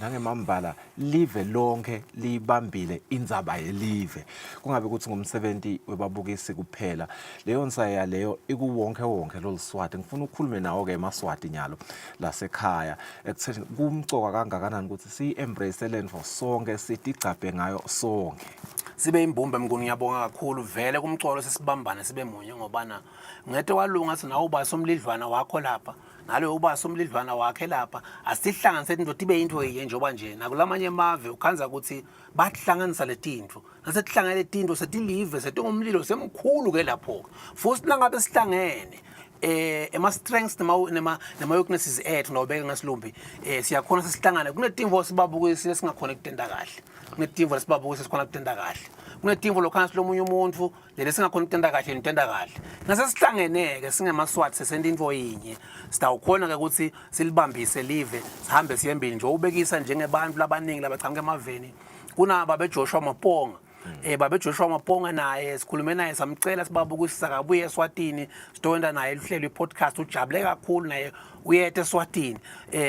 Nangemambala live lonke liyibambile indzaba yelive, kungabe kutsi ngumsebenti webabukisi kuphela. Leyo nsaya leyo ikuwonkhe wonkhe loliSwati. Ngifuna ukhulume nawo-ke emaSwati nyalo lasekhaya ekutheni kumcoka kangakanani ukuthi siyi-embrace lentfo sonke, sitigcabhe ngayo sonke. Sibe imbumbe Mnguni, ngiyabonga kakhulu vele kumcolo sesibambane sibe munye ngobana ngete walunga nawe ubase umlidlwana wakho lapha naloyo ubase umlidlwana wakhe lapha, asihlanganise tintfo tibe yintfo yinye. Njengoba nje nakulamanye emave ukhandza ukuthi bahlanganisa letintfo, nasetihlangene letintfo setilive setingumlilo semkhulu ke lapho-ke. Futhi nangabe sihlangene ema strengths nema weaknesses ethu nawubeka ngesilumbi, siyakhona sesihlangane. Kunetimvo sibabukisile singakhona ukutenta kahle, kunetimvo lesibabukisile sikhona kutenta kahle, kunetimvo lokhana silomunye umuntu lele singakhona ukutenta kahle nitenta kahle. Nasesihlangeneke singemaswati sesenta intfo yinye, sitawukhona ke ukuthi silibambise live sihambe siye embili. Nje ubekisa njengebantu labaningi labachamuka emaveni, kunaba beJoshua Maponga, babe Joshua Maponga naye sikhulume naye, samcela sibabukisisa akabuye eSwatini sitowenta naye luhlelo i-podcast. Ujabule kakhulu naye, uyeta eSwatini,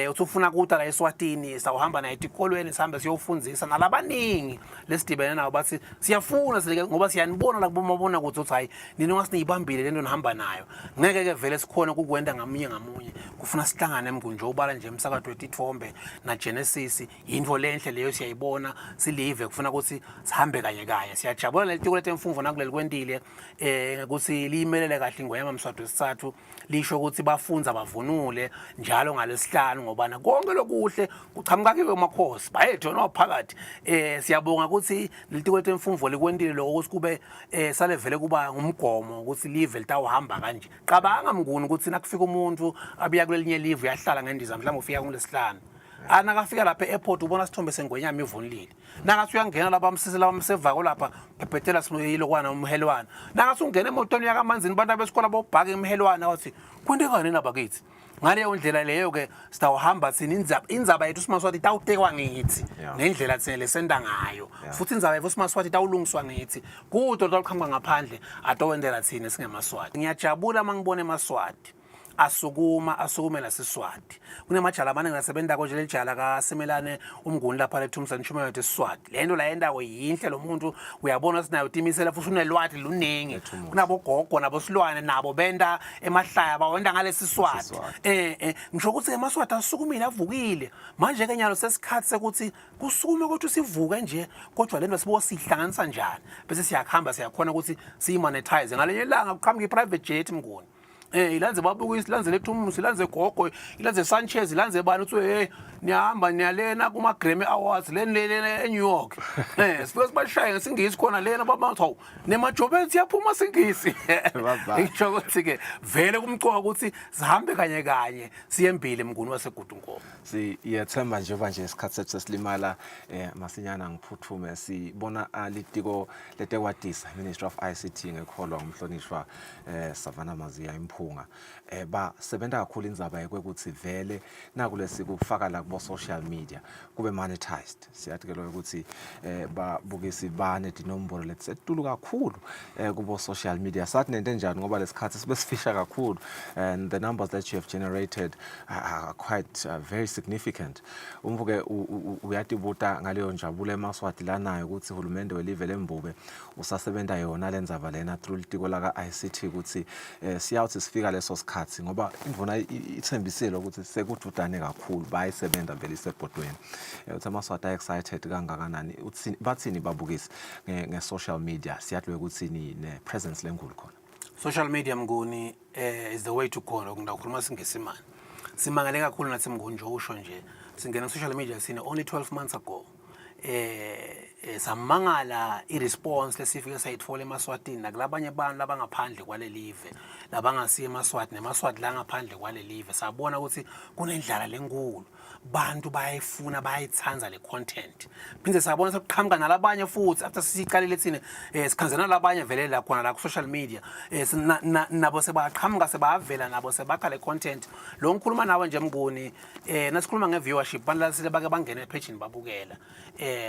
uthi ufuna kuta la eSwatini, sawuhamba naye etikolweni sihambe siyofundzisa nalabaningi lesidibene nabo. Bathi siyafuna silike ngoba siyanibona la kubomabona kuthi uthi hayi nina ungasiniyibambile lento nihamba nayo, ngeke ke vele sikhona kukwenta ngamunye ngamunye, kufuna sihlangane. Mngunje ubala nje umsakato wetithombe na Genesis, yintfo lenhle leyo, siyayibona silive, kufuna ukuthi sihambe kanye kanye. Siyajabula lelitiko letemfundvo nakuleli kwentile ukuthi liyimelele kahle ingwenyama Mswati wesitsatfu, lisho ukuthi bafundza bavunule njalo ngalesihlanu ngobana konke lokuhle kuchamuka kiwe makhosi bayethu yona waphakathi. Siyabonga ukuthi litiko letemfundvo likwentile lokho ukuthi kube salevele kuba ngumgomo ukuthi live litawuhamba kanje. Cabanga Mnguni ukuthi nakufika umuntu abuya kulelinye live, uyahlala ngendiza, mhlawumbe ufika kulesihlanu, anakafika lapha e-airport ubona sithombe sengwenyama ivunulile, nakathi uyangena lapha amsise lapha amsevako lapha phephetela ilokwana umhelwana, nakathi ungena emotweni yakamanzini abantu abesikole bobhaka imhelwana, wathi kwentekani nabakithi. Ngaleyo ndlela leyo-ke sitawuhamba thina indzaba yethu simaswati itawutekwa ngithi ngendlela thina lesenta ngayo, futhi indzaba yethu simaswati itawulungiswa ngithi kude lotawuqhamuka ngaphandle atowentela thina singemaswati. Ngiyajabula uma ngibona emaswati asukuma asukumela siswati. Kunemajala amaningi asebentako nje, lelijala kaSimelane uMnguni lapha lethumisa nishumayela siswati, le nto la yentako yinhle, lo muntu uyabona sinayo timisela futhi unelwati luningi. Kunabogogo nabosilwane nabo benta emahlaya bawenta ngalesi swati. Siswati. Ngisho ukuthi emaswati asukumile avukile manje ke, nyalo sesikhathi sekuthi kusukume ukuthi sivuke nje, kodwa lento sibuka sihlanganisa njani bese siyakuhamba siyakhona ukuthi siyimonetize. Ngalenye ilanga kuqhamuka i-private jet Mnguni, ilanze babukisi, ilanze lethumusi, ilanze gogo, ilanze Sanchez, ilanze bani, uthi hey niyahamba niyalena kuma Grammy Awards leni lena eNew York, sifike sibashaye ngesingisi khona lena, babathi hawu nemajobeni siyaphuma singisi. Bye-bye. Ngisho ukuthi ke vele kumcoka ukuthi sihambe kanye kanye siye embili Mnguni waseGudunkomo. Siyethemba njengoba nje isikhathi sethu sesilimala masinyana, ngiphuthume sibona litiko letekwatisa, Ministry of ICT, ngekholwa ngumhlonishwa Savannah Maziya Imphunga, basebenta kakhulu indzaba yekwekuthi vele nakulesi kufaka la kubo social media kube monetized. Siyathi ke loyo ukuthi babukisi bane tinombolo letisetulu kakhulu kubo social media. Sathi nento enjani ngoba lesikhathi sibe sifisha kakhulu and the numbers that you have generated are quite very significant. Umvuke uyatibuta ngaleyo njabulo emaswati lanayo ukuthi hulumende welive lembube usasebenta yona lendzaba lena through litiko laka ICT ukuthi siyawuthi sifika leso sikhathi, ngoba indvuna ithembisile ukuthi sekududane kakhulu, bayisebenta vele isebhodweni, uthi amaswati excited kangakanani, uthini, bathini babukisi nge-social media? Siyathi ukuthi ni ne presence lenkulu khona. Social media Mnguni is the way to go. Lokhu ngidawukhuluma singesimani, simangele kakhulu nathi Mnguni, nje usho nje singena social media sine only 12 months ago, samangala i-response lesifike sayitfola emaswatini nakulabanye abantu labangaphandle kwalelive labangasiyo emaswati nemaswati la ngaphandle kwalelive. Sabona ukuthi kunendlala lenkulu, bantu bayayifuna, bayayithanda le content. Phinde sabona sekuqhamuka nalabanye futhi after sisicalile thina, sikhanzela nalabanye vele la khona la ku social media, nabo sebaqhamuka sebavela nabo sebakha le content. Lo ngikhuluma nawe nje Mnguni, nasikhuluma nge-viewership, bantu lasile bake bangena ephejini babukela.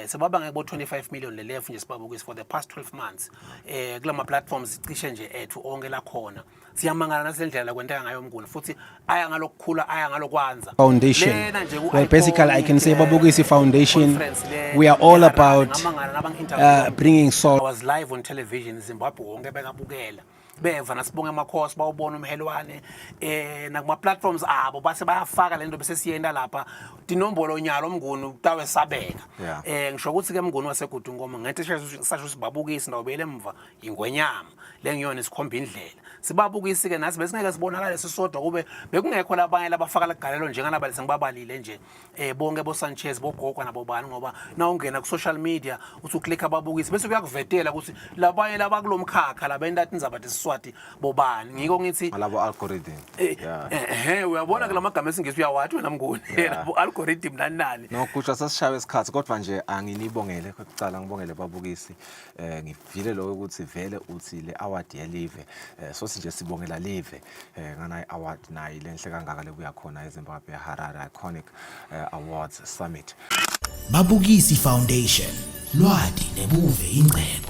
Sebaba ngeke bo 25 million le lefu nje sibabukisi for the past 12 months. Kulama platforms cishe nje ethu onke lakhona. Siyamangala nasendlela kwenteka ngayo Mnguni futhi aya ngalokukhula aya ngalokwanza. Foundation. Lena nje ku Well, basically, I can say iconic, Babukisi Foundation, conference le we are all eHarare, about ngamangala nabangi-interview bringing I salt. was live on television Zimbabwe wonke bekabukela beva nasibonga amakhosi bawubona umhelwane nakuma platforms abo base bayafaka lento bese siyenda lapha tinombolo nyalo Mnguni utawesabeka. Ngisho ukuthi ke Mnguni waseGudu Ngoma ngethe sasho sibabukisi ndawubuyele emva ingwenyama lengiyona isikhomba indlela sibabukisi ke nathi besingeke sibonakale sisodwa kube bekungekho labanye labafaka legalelo njengalaba lesengibabalile nje bonke bo Sanchez bogogo nabo bani ngoba na ungena ku social media uthi uclick ababukisi bese kuyakuvetela ukuthi labanye labakulomkhakha labenta tindzaba tesiswati bobani. Ngiko ngithi ngalabo algorithm. Uyabona ke lamagama esingisi uyawathi wena Mnguni labo algorithm nani nani. No kusho sesishawe isikhathi kodwa nje anginibongele kuqala ngibongele babukisi. Ngivile lokho ukuthi vele uthi le award yelive. Sothi nje sibongela live ngana award nayi lenhle kangaka lebuya khona eZimbabwe Harare Iconic Awards Summit. Babukisi Foundation, lwati nebuve ingcebo.